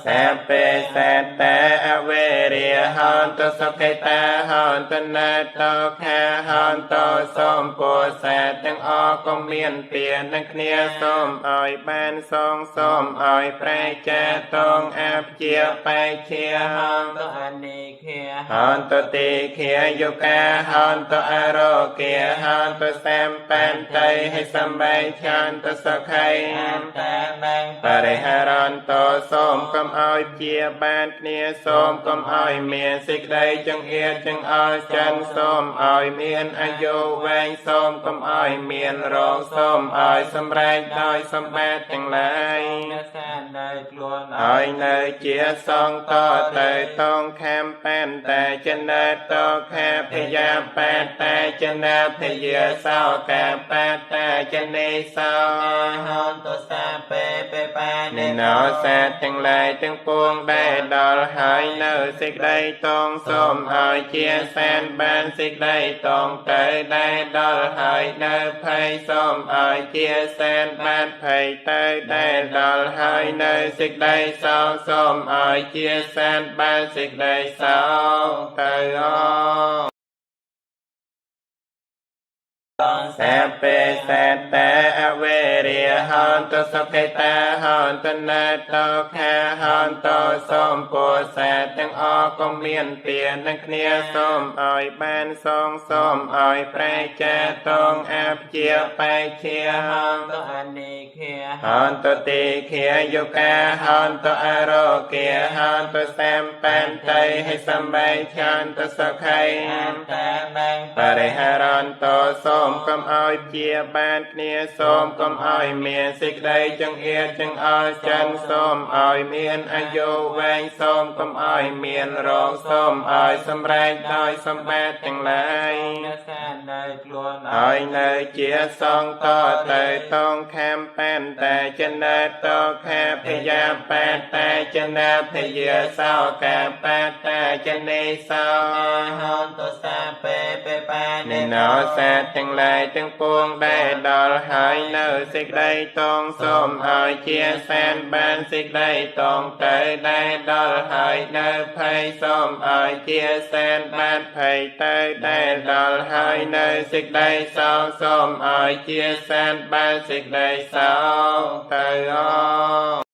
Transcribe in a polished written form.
សពេសត្តាអវេរិហន្តសុខិតាហន្តនតោខាហន្តសូមពោសត្វទាំងអស់កុំមានពៀននឹងគ្នាសូមឲ្យបានសងសូមឲ្យប្រែចាតងអភិជាបេជា ហន្តអនិខា ហន្តតិខាយុកាហន្តអរោគាហន្តសម្បន្តិហិសម្បេឆន្តសុខៃ អន្តមង្ បរិហរន្តសូមកុំឲ្យជាបានគ្នាសូមកុំឲ្យមានសេចក្តីចង្អៀតចង្អល់ចិនសូមឲ្យមានអាយុវែងសូមកុំឲ្យមានរោគសូមឲ្យសម្រេចដោយសម្បត្តិទាំងឡាយ រក្សានៅខ្លួន ឲ្យនៅជាសងតទៅតងខំបានតែចនតខាភយាបាតាចនភយាសោកាបាតាចនេសោ ហន្តសាពេពេបា និណោសាទទាំងឡាយទាំងពួងដែលដល់ហើយនៅសេចក្តីតងសូមឲ្យជាសែនបានសេចក្តីតងទៅដែលដល់ហើយនៅភ័យសូមឲ្យជាសែនបានភ័យទៅដែលដល់ហើយនៅសេចក្តីសោកសូមឲ្យជាសែនបានសេចក្តីសោកទៅអ សពេសត្តាអវេរិហន្តសុខិតាហន្តនតោខាហន្តសូមពោសត្វទាំងអស់កុំមានពៀននឹងគ្នាសូមឲ្យបានសងសូមឲ្យប្រែចាតងអភិជាបេជា ហន្តអនិខា ហន្តតិខាយុកាហន្តអរោគាហន្តសម្បន្តិហិសម្បេឆន្តសុខៃ អន្តមង្ បរិហរន្តសូមកុំឲ្យជាបានគ្នាសូមកុំឲ្យមានសេចក្តីចង្អៀតចង្អល់ចិនសូមឲ្យមានអាយុវែងសូមកុំឲ្យមានរោគសូមឲ្យសម្រេចដោយសម្បត្តិទាំងឡាយ រក្សានៅខ្លួន ឲ្យនៅជាសងតទៅតងខំបានតែចនតខាភយាបាតាចនភយាសោកាបាតាចនេសោ ហន្តសាពេពេបា និណោសាទទាំងឡាយទាំងពួងដែលដល់ហើយនៅសេចក្តីតងសូមឲ្យជាសែនបានសេចក្តីតងទៅដែលដល់ហើយនៅភ័យសូមឲ្យជាសែនបានភ័យទៅដែលដល់ហើយនៅសេចក្តីសោកសូមឲ្យជាសែនបានសេចក្តីសោកទៅអ